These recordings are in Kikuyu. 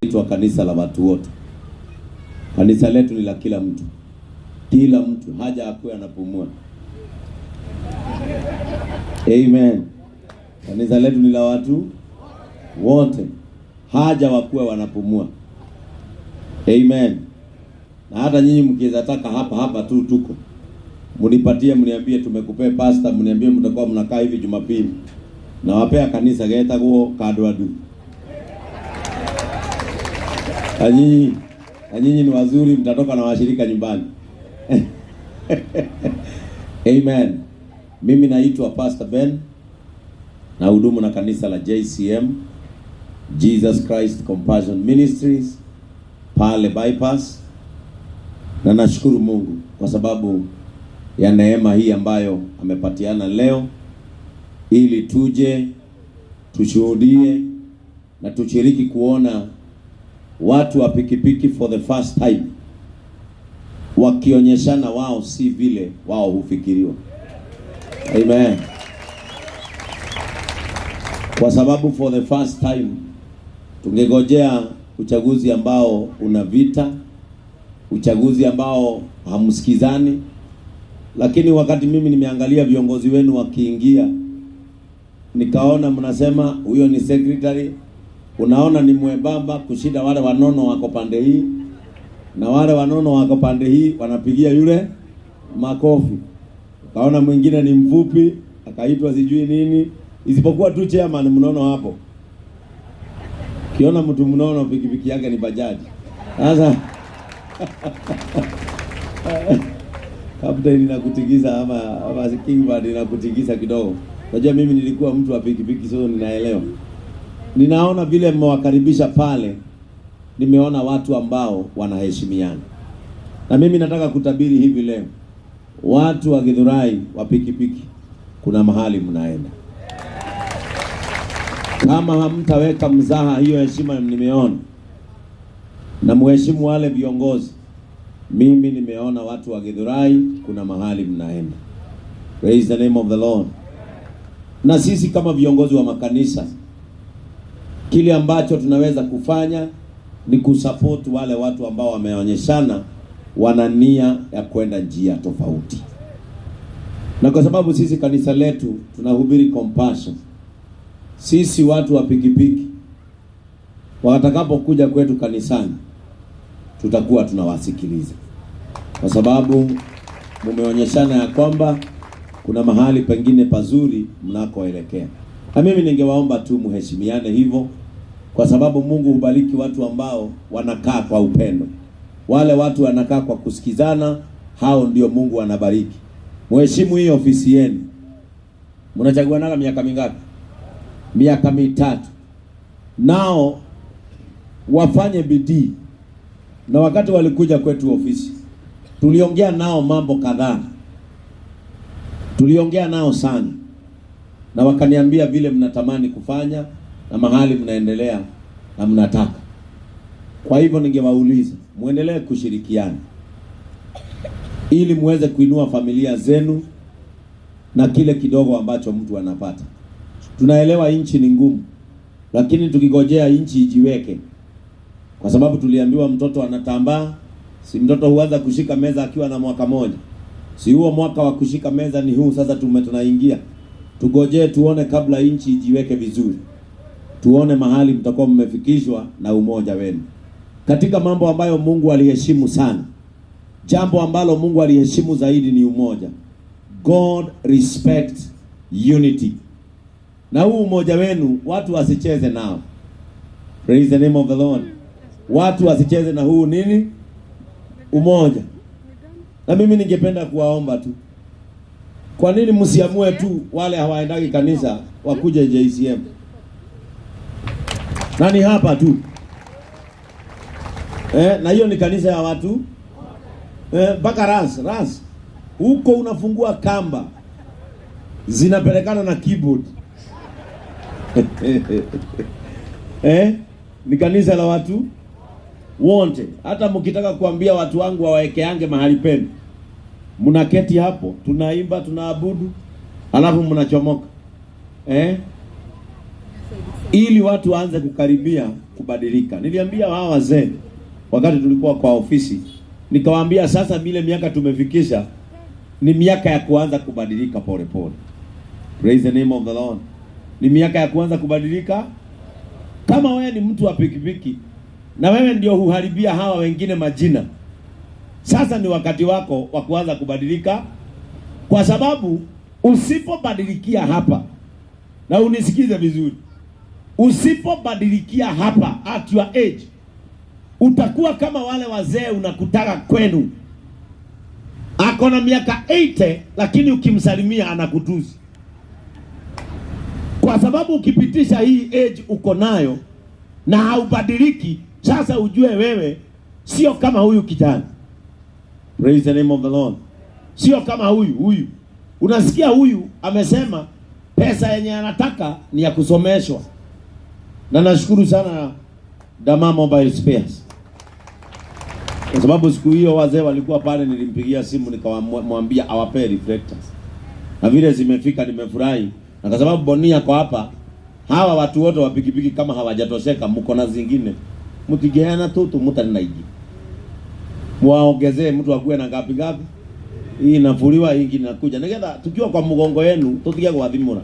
Itwa kanisa la watu wote. Kanisa letu ni la kila mtu, kila mtu haja akuwe anapumua. Amen. Kanisa letu ni la watu wote, haja wakuwe wanapumua. Amen. Na hata nyinyi mkiweza taka hapa hapa tu tuko, mnipatie, mniambie tumekupea pasta, mniambie mtakuwa mnakaa hivi Jumapili, nawapea kanisa getagwo Kandwandu. Na nyinyi ni wazuri, mtatoka na washirika nyumbani. Amen. Mimi naitwa Pastor Ben na hudumu na kanisa la JCM, Jesus Christ Compassion Ministries pale Bypass, na nashukuru Mungu kwa sababu ya neema hii ambayo amepatiana leo ili tuje tushuhudie na tushiriki kuona watu wa pikipiki for the first time wakionyeshana wao si vile wao hufikiriwa. Amen. Kwa sababu for the first time tungegojea uchaguzi ambao una vita, uchaguzi ambao hamsikizani, lakini wakati mimi nimeangalia viongozi wenu wakiingia, nikaona mnasema huyo ni secretary, unaona ni mwembamba kushinda wale wanono wako pande hii, na wale wanono wako pande hii wanapigia yule makofi. Kaona mwingine ni mfupi akaitwa sijui nini, isipokuwa tu chairman mnono hapo. Kiona mtu mnono pikipiki yake ni bajaji. Sasa Captain inakutikisa ama Kingbird inakutikisa kidogo. Unajua mimi nilikuwa mtu wa pikipiki, so ninaelewa. Ninaona vile mmewakaribisha pale, nimeona watu ambao wanaheshimiana, na mimi nataka kutabiri hivi leo, watu wa Githurai wa pikipiki, kuna mahali mnaenda. Kama hamtaweka mzaha hiyo heshima nimeona, na muheshimu wale viongozi, mimi nimeona watu wa Githurai kuna mahali mnaenda. Praise the name of the Lord. Na sisi kama viongozi wa makanisa, kile ambacho tunaweza kufanya ni kusupport wale watu ambao wameonyeshana wana nia ya kwenda njia tofauti, na kwa sababu sisi kanisa letu tunahubiri compassion, sisi watu wa pikipiki watakapokuja kwetu kanisani tutakuwa tunawasikiliza, kwa sababu mumeonyeshana ya kwamba kuna mahali pengine pazuri mnakoelekea. Na mimi ningewaomba tu muheshimiane hivyo, kwa sababu Mungu hubariki watu ambao wanakaa kwa upendo. Wale watu wanakaa kwa kusikizana, hao ndio Mungu anabariki. Muheshimu hii ofisi yenu. Mnachaguanaga miaka mingapi? Miaka mitatu. Nao wafanye bidii. Na wakati walikuja kwetu ofisi, tuliongea nao mambo kadhaa, tuliongea nao sana, na wakaniambia vile mnatamani kufanya na mahali mnaendelea na mnataka. Kwa hivyo ningewauliza muendelee kushirikiana ili muweze kuinua familia zenu na kile kidogo ambacho mtu anapata. Tunaelewa nchi ni ngumu, lakini tukigojea nchi ijiweke, kwa sababu tuliambiwa mtoto anatambaa, si mtoto huanza kushika meza akiwa na mwaka moja. Si huo mwaka wa kushika meza ni huu sasa tunaingia. Tugojee tuone kabla nchi ijiweke vizuri, tuone mahali mtakuwa mmefikishwa na umoja wenu katika mambo ambayo Mungu aliheshimu sana. Jambo ambalo Mungu aliheshimu zaidi ni umoja. God respect unity. Na huu umoja wenu watu wasicheze nao. Praise the name of the Lord. Watu wasicheze na huu nini? Umoja. Na mimi ningependa kuwaomba tu, kwa nini msiamue tu wale hawaendagi kanisa wakuje JCM? Na ni hapa tu na hiyo ni kanisa ya watu mpaka ras huko unafungua kamba zinapelekana na keyboard ni kanisa la watu wote. Hata mkitaka kuambia watu wangu wawaekeange mahali penu, mnaketi hapo, tunaimba, tunaabudu, alafu mnachomoka. ili watu waanze kukaribia kubadilika. Niliambia hawa wazee wakati tulikuwa kwa ofisi, nikawaambia sasa, vile miaka tumefikisha ni miaka ya kuanza kubadilika polepole. Praise the name of the Lord. Ni miaka ya kuanza kubadilika. Kama wewe ni mtu wa pikipiki na wewe ndio huharibia hawa wengine majina, sasa ni wakati wako wa kuanza kubadilika, kwa sababu usipobadilikia hapa, na unisikize vizuri, usipobadilikia hapa at your age, utakuwa kama wale wazee unakutaka kwenu, ako na miaka 80 lakini ukimsalimia anakutusi, kwa sababu ukipitisha hii age uko nayo na haubadiliki, sasa ujue wewe sio kama huyu kijana. Praise the name of the Lord. Sio kama huyu huyu. Unasikia huyu amesema pesa yenye anataka ni ya kusomeshwa, na nashukuru sana Dama Mobile Spares kwa sababu siku hiyo wazee walikuwa pale, nilimpigia simu nikamwambia awapee reflectors, na vile zimefika nimefurahi, na kwa sababu Bonia kwa hapa, hawa watu wote wa pikipiki kama hawajatosheka, mko na zingine mtigeana tutu mutani mwaongezee mtu akuwe na ngapi ngapi, hii inafuliwa, hii ingine inakuja, nigetha tukiwa kwa mgongo yenu tutige gwathimura.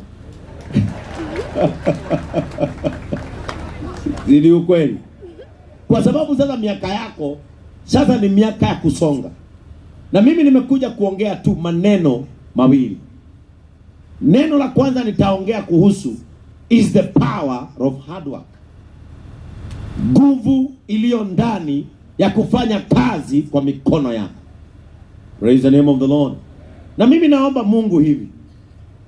Ni ukweli, kwa sababu sasa miaka yako sasa ni miaka ya kusonga, na mimi nimekuja kuongea tu maneno mawili. Neno la kwanza nitaongea kuhusu is the power of hard work, nguvu iliyo ndani ya kufanya kazi kwa mikono yako. Praise the name of the Lord. Na mimi naomba Mungu hivi,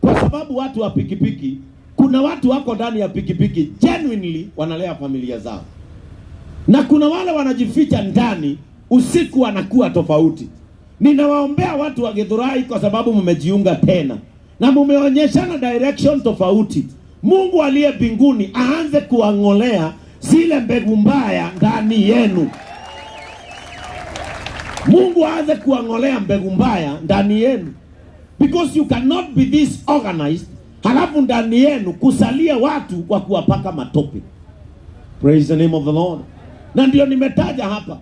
kwa sababu watu wa pikipiki, kuna watu wako ndani ya pikipiki genuinely wanalea familia zao, na kuna wale wanajificha ndani usiku wanakuwa tofauti. Ninawaombea watu wa Githurai kwa sababu mmejiunga tena na mumeonyeshana direction tofauti. Mungu aliye mbinguni aanze kuwang'olea zile mbegu mbaya ndani yenu. Mungu aanze kuwang'olea mbegu mbaya ndani yenu, because you cannot be this organized, halafu ndani yenu kusalia watu wa kuwapaka matope. Praise the name of the Lord. Na ndio nimetaja hapa,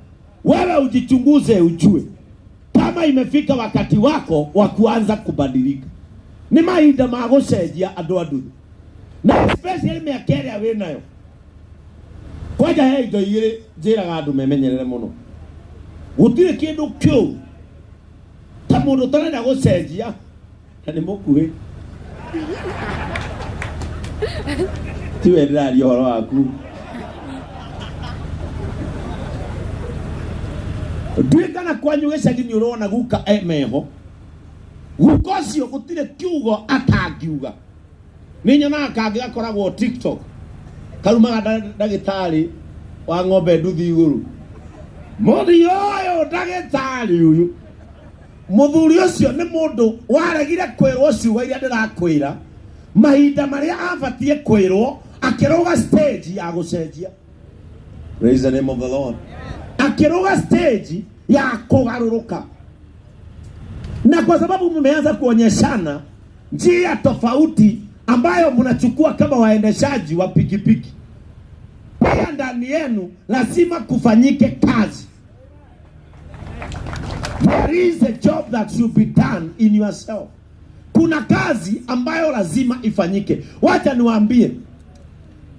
wewe ujichunguze, ujue kama imefika wakati wako wa kuanza kubadilika. Ni mahinda ma gũcenjia andũ a nduthi, na especially mĩaka ĩrĩa wĩ nayo. Kwanja he indo igĩrĩ njĩraga andũ memenyerere mũno. Gũtirĩ kĩndũ kĩũru ta mũndũ ũtarenda gũcenjia na nĩ mũkuhĩ. Tiwe ndĩraria ũhoro waku. Nduĩkana kwanyu gĩcagi nĩ ũrona guka meho, guka ũcio gũtirĩ kiugo atangiuga. Nĩ nyonaga kangĩ gakoragwo TikTok karumaga ndagĩtarĩ wa ng'ombe nduthi igũrũ, mũthii ũyũ ndagĩtarĩ ũyũ mũthuri ũcio nĩ mũndũ waregire kwĩrwo ciugo iria ndĩrakwĩra mahinda marĩa abatiĩ kwĩrwo, akĩrũga stage ya gũcenjia. Praise the name of the Lord. Akĩrũga stage ya kũgarũrũka, na kwa sababu mmeanza kuonyeshana njia tofauti ambayo mnachukua kama waendeshaji wa pikipiki, pia ndani yenu lazima kufanyike kazi. There is a job that should be done in yourself. Kuna kazi ambayo lazima ifanyike. Wacha niwaambie,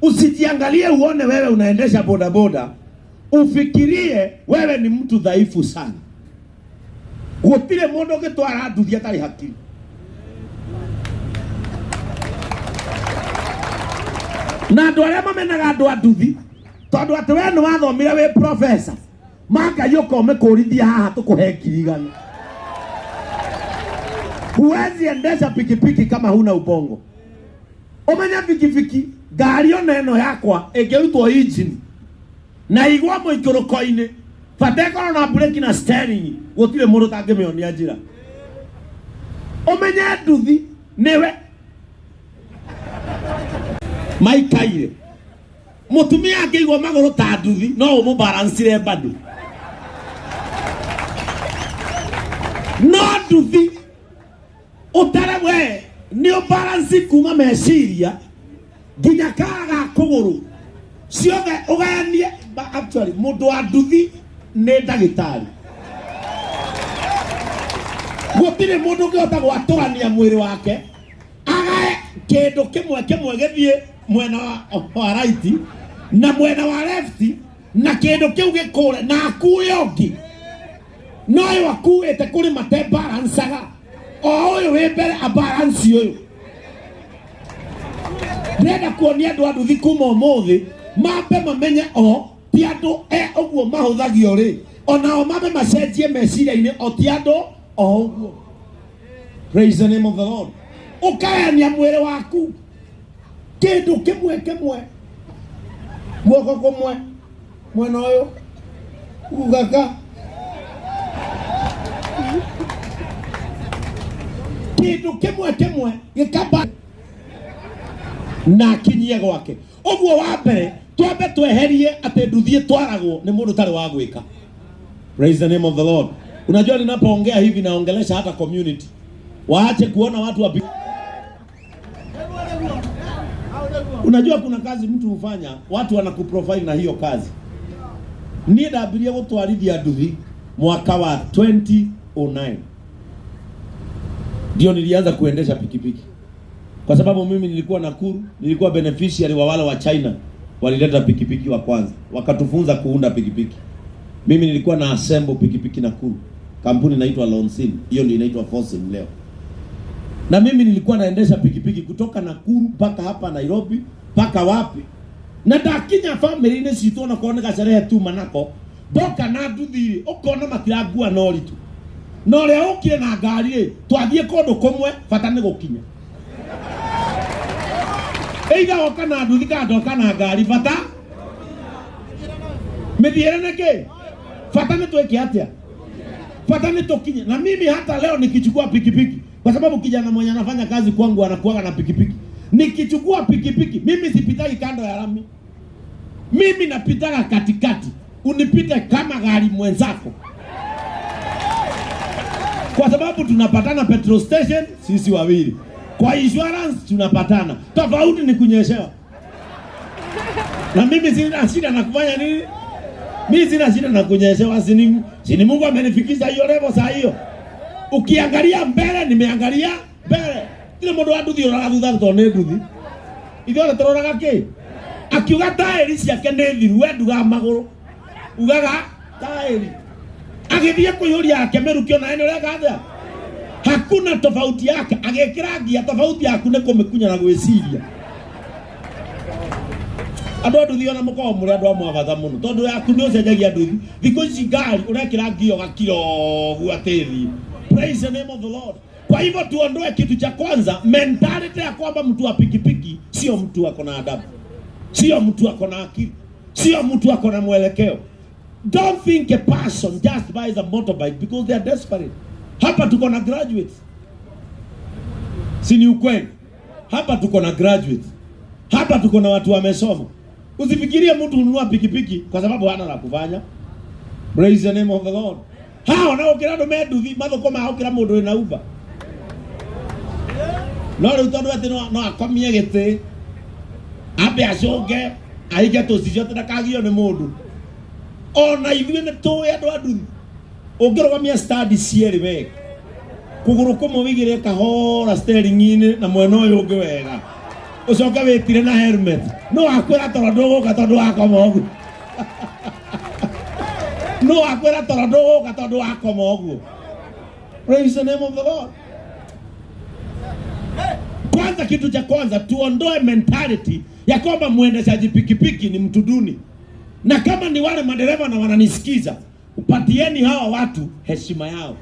usijiangalie uone wewe unaendesha bodaboda, ufikirie wewe ni mtu dhaifu sana. Gũtirĩ mũndũ ũngĩtwara nduthi atarĩ hakiri. Na andũ arĩa mamenaga andũ a nduthi, tondũ atĩ we nĩ wathomire wĩ professor, Mangai ũka ũmĩkũrithia haha tũkũhe 100,000. Huwezi endesha pikipiki kama huna ubongo. Ũmenye pikipiki, ngari ona ĩno yakwa ĩngĩrutwo engine na igwa mũikũrũko-inĩ, bata ĩkorwo na breki na steering, gũtirĩ mũndũ ũtangĩmĩonia njĩra. Ũmenye nduthi nĩwe maikaire. Mũtumia angĩigua magũrũ ta nduthi no ũmũbalancire bado. No nduthi ũtare we nĩ ũbalance kuma meciria Nginya kara ga kũgũrũ ciothe ũgayanie. Actually mũndũ wa nduthi nĩ ndagĩtarĩ. Gũtirĩ mũndũ ũngĩhota gwatũrania mwĩrĩ wake agae kĩndũ kĩmwe kĩmwe gĩthiĩ mwena wa right na mwena wa left na kĩndũ kĩu gĩkũre na akue ũngĩ. No ũyũ akuĩte kũrĩ mate balancaga, o ũyũ wĩ mbere abalance ũyũ. Ndĩrenda kuonia andũ a nduthi kuma ũmũthĩ mambe mamenye o ti andũ e ũguo mahũthagio rĩ, onao mambe macenjie meciria-inĩ, o ti andũ o ũguo. Praise the name of the Lord. Ũkayania mwĩrĩ waku kĩndũ kĩmwe kĩmwe, guoko kũmwe mwena ũyũ gaka kĩndũ kĩmwe kĩmwe gĩkamba na akinyie gwake. Ũguo wa mbere twambe tweherie atĩ nduthi ĩtwaragwo nĩ mũndũ ũtarĩ wa gwĩka. Praise the name of the Lord. Unajua ninapoongea hivi naongelesha hata community. Waache kuona watu wapi. Unajua kuna kazi mtu hufanya, watu wanakuprofile na hiyo kazi. Niĩ ndambirie gũtwarithia nduthi mwaka wa 2009. Ndio nilianza kuendesha pikipiki. Kwa sababu mimi nilikuwa Nakuru, nilikuwa beneficiary wa wale wa China walileta pikipiki wa kwanza, wakatufunza kuunda pikipiki. Mimi nilikuwa na assemble pikipiki Nakuru. Kampuni inaitwa Lonsin, hiyo ndio inaitwa Fosin leo. Na mimi nilikuwa naendesha pikipiki kutoka Nakuru mpaka hapa Nairobi mpaka wapi. Na ndakinya family-inĩ citũ onakorwo nĩ gacerehe tuma nako, ndoka na nduthi ũkona matirangua na ũritũ. Na ũrĩa ũkire na ngari rĩ, twathiĩ kũndũ kũmwe, bata nĩ gũkinya. Either woka na nduthi kana ndoka na ngari, bata mĩthiĩre nĩ kĩ? Bata nĩ twĩke atĩa? Bata nĩ tũkinye. Na mimi hata leo nikichukua pikipiki, kwa sababu kijana mwenye anafanya kazi kwangu anakuwaga na pikipiki. Nikichukua pikipiki, mimi sipitagi kando ya lami. Mimi napitaga katikati. Unipite kama gari mwenzako. Kwa sababu tunapatana petrol station sisi wawili. Kwa insurance tunapatana. Tofauti ni kunyeshewa. Na mimi sina shida na kufanya nini? Mimi sina shida na kunyeshewa, sini Mungu amenifikisha hiyo level saa hiyo. Ukiangalia mbele nimeangalia mbele. Kile mundu wa nduthi ũroraga thutha tondũ nĩ nduthi. Ithuothe tũroraga kĩ? Akiuga taĩri ciake nĩ thiru, we ndugaga magũrũ. Ugaga taĩri. Agĩthiĩ kũiyũria yake mĩrukĩ onawe nĩ ũreka atĩa? Hakuna tofauti yake. Agĩkĩra ngia, tofauti yaku nĩ kũmĩkunya na gwĩciria. Andũ a nduthi ona mũkoragwo mũrĩ andũ amwe a bata mũno, tondũ yaku nĩ ũcenjagia nduthi. Thikũ ici ngari ũrekĩra ngia ũgakira ũguo atĩ ĩthiĩ. Praise the name of the Lord. Kwa hivyo tuondoe kitu cha kwanza, mentality ya kwamba mtu wa pikipiki sio mtu ako na adabu, sio mtu ako na akili, sio mtu ako na mwelekeo. Don't think a person just buys a motorbike because they are desperate. Hapa tuko na graduates. Si ni ukweli? Hapa tuko na graduates. Hapa tuko na watu wamesoma. Usifikirie mtu hununua pikipiki kwa sababu hana la kufanya. Praise the name of the Lord. Hao na ukira andu me nduthi mathukuma ukira mundu wina Uber. No riu tondu ati no akomie giti ambe acunge aige tucicio ati ndakagio ni mundu. Ona ithuĩ nĩ tũĩ andũ a nduthi ũngĩrũgamia standi cierĩ wega, kũgũrũ kũmwe wĩigĩrĩre kahora steering-inĩ na mwena ũyũ ũngĩ wega, ũcoke wĩtire na helmet, no wakwĩra toro ndũgũka tondũ wakoma ũguo. No wakwĩra toro ndũgũka tondũ wakoma ũguo. Praise the name of the Lord. Kwanza, kitu cha kwanza tuondoe mentality ya kwamba mwendeshaji pikipiki ni mtu duni. Na kama ni wale madereva na wananisikiza, upatieni hawa watu heshima yao.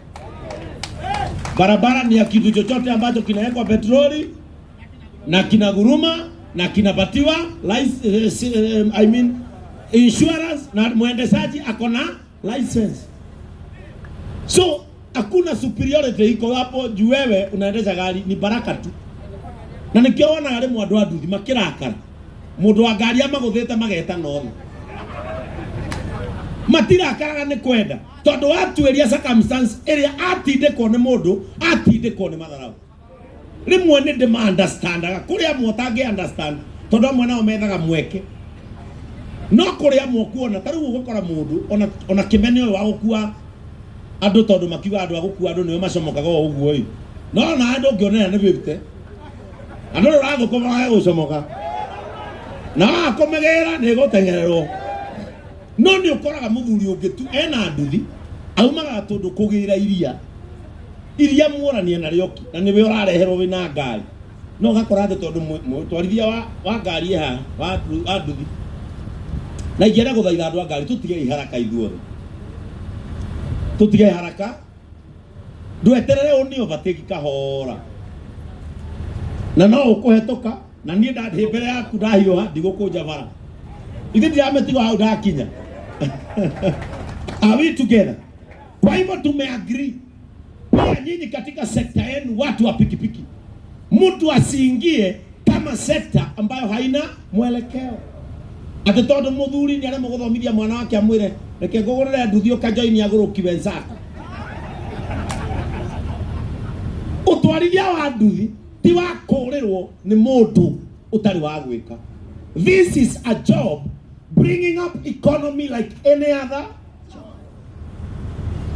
Barabara ni ya kitu chochote ambacho kinawekwa petroli na kinaguruma na kinapatiwa I mean, insurance na mwendeshaji ako na license. So hakuna superiority iko hapo juu wewe unaendesha gari, ni baraka tu. Na nikio wonaga rĩmwe andũ a nduthi makĩrakara, mũndũ wa ngari amagũthĩte mageta nothe. Matirakaraga nĩ kwenda, tondũ watuĩria circumstance ĩrĩa atindĩkwo nĩ mũndũ, atindĩkwo nĩ matharau. Rĩmwe nĩ ndĩma understandaga, kũrĩ amwe ũtangĩ understand. Tondu amwe nao methaga mweke. No kũrĩ amwe ũkuona ta rĩu ũgũkora mũndũ ona kĩmene ũyũ wa gũkua andũ, tondũ makiuga andũ a gũkua andũ nĩo macomokaga o ũguo ĩ. No ona andũ ũngĩonera nĩ 50, andũ rĩu ũrathũkũma wage gũcomoka na wakũmĩgĩra nĩ ĩgũteng'ererwo. No nĩ ũkoraga mũthuri ũngĩ tu ena nduthi, aumaga tũndũ kũgĩra iria iria muorania narĩo ki, na nĩwe ũrareherwo wĩna ngari. No ũgakora atĩ tondũ mũtwarithia wa ngari ĩ haha wa nduthi, na ingĩenda gũthaitha andũ a ngari tũtige haraka ithuothe, tũtige haraka, ndweterere ũni overtake kahora na no ũkũhetũka, na niĩ ndathiĩ mbere yaku ndahiũha ndigũkũnja bara, ithe ndiramĩtigo hau ndakinya. Are we together? Kwa hivyo tumeagree pia nyinyi katika sekta yenu, watu wa pikipiki, mtu asiingie kama sekta ambayo haina mwelekeo, atĩ tondũ mũthuri nĩ aremwo gũthomithia mwana wake amwĩre reke ngũgũrĩre nduthi ũkajoini agũrũki wenzako. Ũtwarithia wa nduthi ti wa kũũrĩrwo nĩ mũndũ ũtarĩ wa gwĩka. This is a job bringing up economy like any other.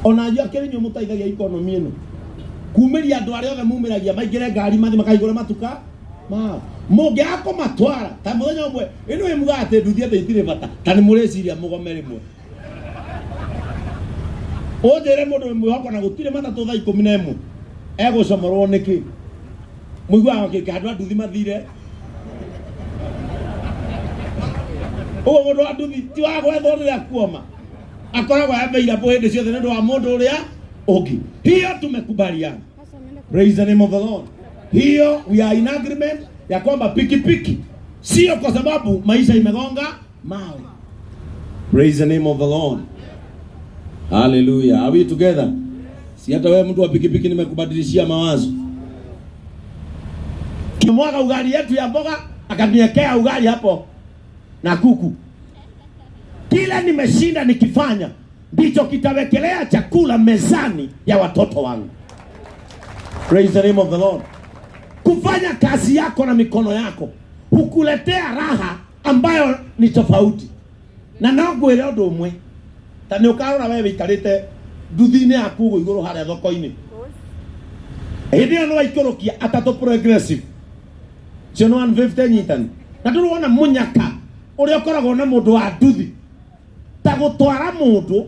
Ona anyu akĩrĩ inyuĩ mũteithagia economy ĩno kumĩria andũ arĩa othe mumĩragia maingĩre ngari mathi makaigũre matuka mao, mũngĩaga kũmatwara ta mũthenya ũmwe ĩno ĩ mugaga atĩ nduthi atĩ itirĩ bata, ta nĩ mũrĩciria mũgome rĩmwe. Ũnjĩre mũndũ wĩ mwĩhoko na gũtirĩ matatũ thaa 11 egũcomorwo nĩkĩ? Mũiguaga kĩ handũ a nduthi mathire ũguo. Mũndũ wa nduthi ti wa gwethwo rĩrĩa kuoma, akoragwo available hĩndĩ ciothe nĩ ũndũ wa mũndũ ũrĩa ũngĩ. Hiyo tumekubaliana. Praise the name of the Lord. Hiyo we are in agreement ya kwamba pikipiki sio kwa sababu maisha imegonga mawe. Praise the name of the Lord. Hallelujah. Are we together? Si hata wewe mtu wa pikipiki nimekubadilishia mawazo. Kimwaga ugali yetu ya mboga, akaniwekea ugali hapo na kuku. Kila nimeshinda nikifanya ndicho kitawekelea chakula mezani ya watoto wangu. Praise the name of the Lord. Kufanya kazi yako na mikono yako hukuletea raha ambayo ni tofauti. Na no ngwĩre ũndũ ũmwe, ta nĩ ũkarora we wĩikarĩte nduthi-inĩ yaku ũguo igũrũ harĩa thoko-inĩ, hĩndĩ ĩyo nĩ waikũrũkia atatũ progressive cio nĩ 150 nyitani, na ndũrĩ wona mũnyaka ũrĩa ũkoragwo na mũndũ wa nduthi ta gũtwara mũndũ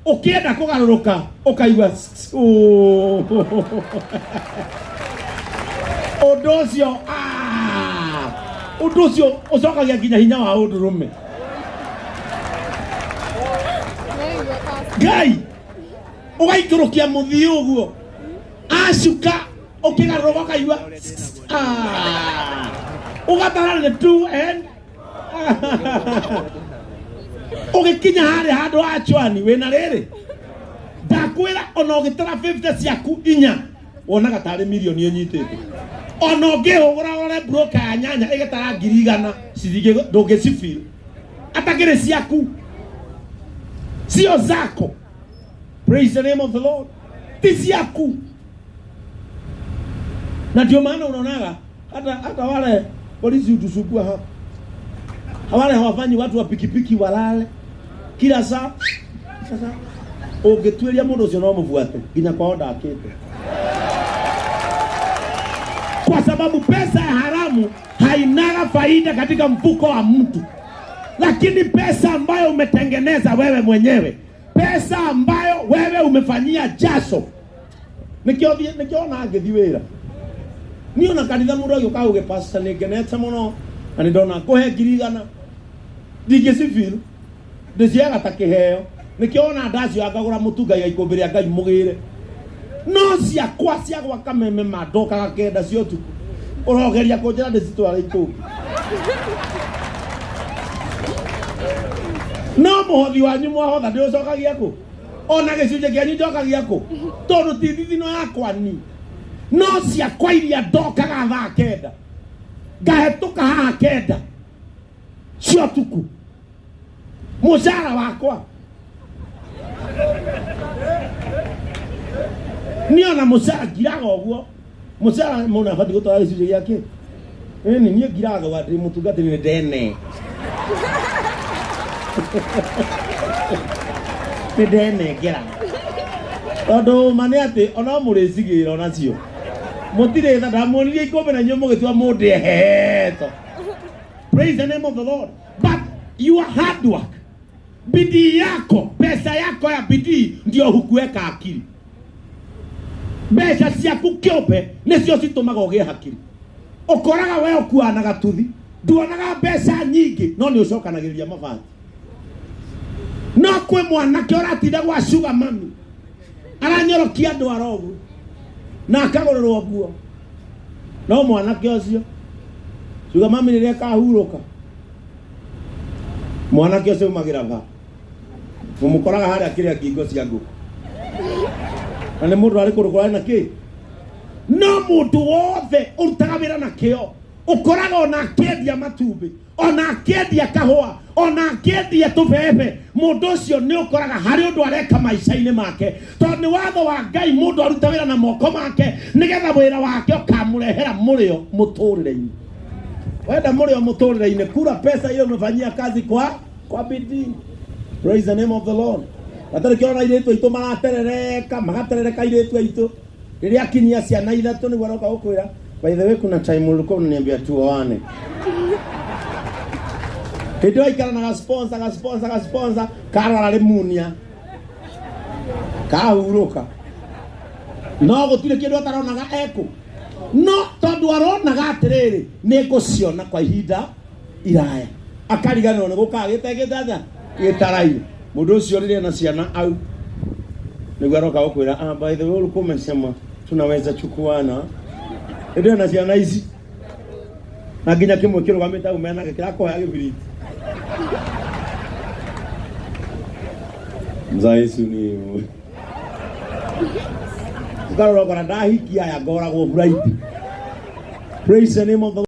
ũkĩenda kũgarũrũka ũkaigua ũndũ ũcio, ũndũ ũcio ũcokagia nginya hinya wa ũndũrũme. Ngai ũgaikũrũkia mũthii ũguo acuka ũkĩgarũrũka ũkaigua ũgatara nĩ two and ũgĩkinya harĩa handũ ha chwani wĩna rĩrĩ, ndakwĩra ona ũgĩtara 50 ciaku inya wonaga tarĩ milioni ĩnyitĩte. Ona ũngĩhũgũra rore broker ya nyanya ĩgĩtara 100,000 ciringi, ndũngĩcifeel atakĩrĩ ciaku, sio zako. Praise the name of the Lord. Ti ciaku, na ndio maana unaonaga hata wale polisi hutusumbua hapa, wale hawafanyi watu wa pikipiki walale kila saa. Sasa ũngĩtuĩria mũndũ ũcio no mũbuate nginya kwao ndakĩte, kwa sababu pesa ya haramu hainaga faida katika mfuko wa mtu, lakini pesa ambayo umetengeneza wewe mwenyewe, pesa ambayo wewe umefanyia jasho, nikio nikiona ngĩthiĩ wĩra niĩ ona kanitha mũndũ agĩũka auge, "Pastor, nĩ ngenete mũno na nĩ ndona ngũhe 100,000," ndingĩcifeel, ndĩciaga ta kĩheo. Nĩkĩo ona ndacio ngagũra mũtu ngaiga ikũmbĩ rĩa Ngai mũgĩre, no ciakwa cia gwaka meme ma ndokaga 9 cia ũtukũ, ũrogeria kũnjĩra ndĩcitware ikũmbĩ. No mũhothi wanyu mwahotha ndĩũcokagia kũ? Ona gĩcunjĩ kĩanyu njokagia kũ? Tondũ ti thithino yakwa ni, no ciakwa iria ndokaga thaa 9 ngahetũka haha 9 cia ũtukũ, mũcara wakwa niĩ ona mũcara ngiraga ũguo, mũcara mũndũ abatiĩ gũtwara gĩcunjĩ gĩake. Ĩni niĩ ngiragwa ndĩ mũtungatĩri nĩ ndene. Nĩ ndenengera. Tondũ ma nĩ atĩ ona mũrĩcigĩra onacio. Mũtirĩ tha ndamuonirie ikũmbĩ na inyuĩ mũgĩtua mũndĩ eheto. Praise the name of the Lord. But your hard work, bidii yako, pesa yako ya bidii ndio hukuweka akili. Mbeca ciaku kĩũmbe nĩcio citũmaga ũgĩe hakiri. Ũkoraga we ũkuaga na gatuthi, nduonaga mbeca nyingĩ no nĩ ũcokanagĩrĩria mabati. No kwĩ mwanake ũratinda gwa sugar mami aranyorokia andũ arogu na akagũrĩrwo nguo. No mwanake ũcio sugar mami rĩrĩa ĩkahurũka mwanake ũcio umagĩra va mũmũkoraga harĩa kĩrĩa ngingo cia ngũkũ na nĩ mũndũ arĩ kũndũ kũrarĩ na kĩ no mũndũ wothe ũrutaga wĩra na kĩo ũkoraga ona akĩendia matumbĩ ona akĩendia kahũa ona akĩendia tũbebe mũndũ ũcio nĩ ũkoraga harĩ ũndũ areka maica-inĩ make tondũ nĩ watho wa Ngai mũndũ aruta wĩra na moko make nĩgetha wĩra wake ũkamũrehera mũrĩo mũtũrĩre-inĩ. Wenda mũrĩo mũtũrĩre-inĩ, kura pesa hiyo umefanyia kazi kwa bidii. Praise the name of the Lord. Na tarĩ kĩona airĩtu aitũ maraterereka, magaterereka airĩtu aitũ. Rĩrĩa akinyia ciana ithatũ nĩguo aroka gũkwĩra, by the way kuna time ulikuwa unaniambia tuoane. Hĩndĩ ĩyo aikara na gasponsor, gasponsor, gasponsor, karwara rĩmunia. Kahurũka. No gũtirĩ kĩndũ ataronaga ekũ. No tondũ aronaga atĩrĩrĩ, nĩ ngũciona kwa ihinda iraya. Akariganĩrwo nĩ gũkaga gĩtegĩte atĩa? Gĩtaraire. Mũndũ ũcio rĩrĩa ena ciana au nĩguo aroka gũkwĩra, ah, by the way ulikuwa umesema tunaweza chukuana. Hĩndĩ ĩyo na ciana ici na nginya kĩmwe kĩrũgamĩte hau menake kĩrakũhoya gĩbiriti. Mzaisu ni ũkarora ũkona ndahikia aya ngoragwo buraiti. Praise the name of the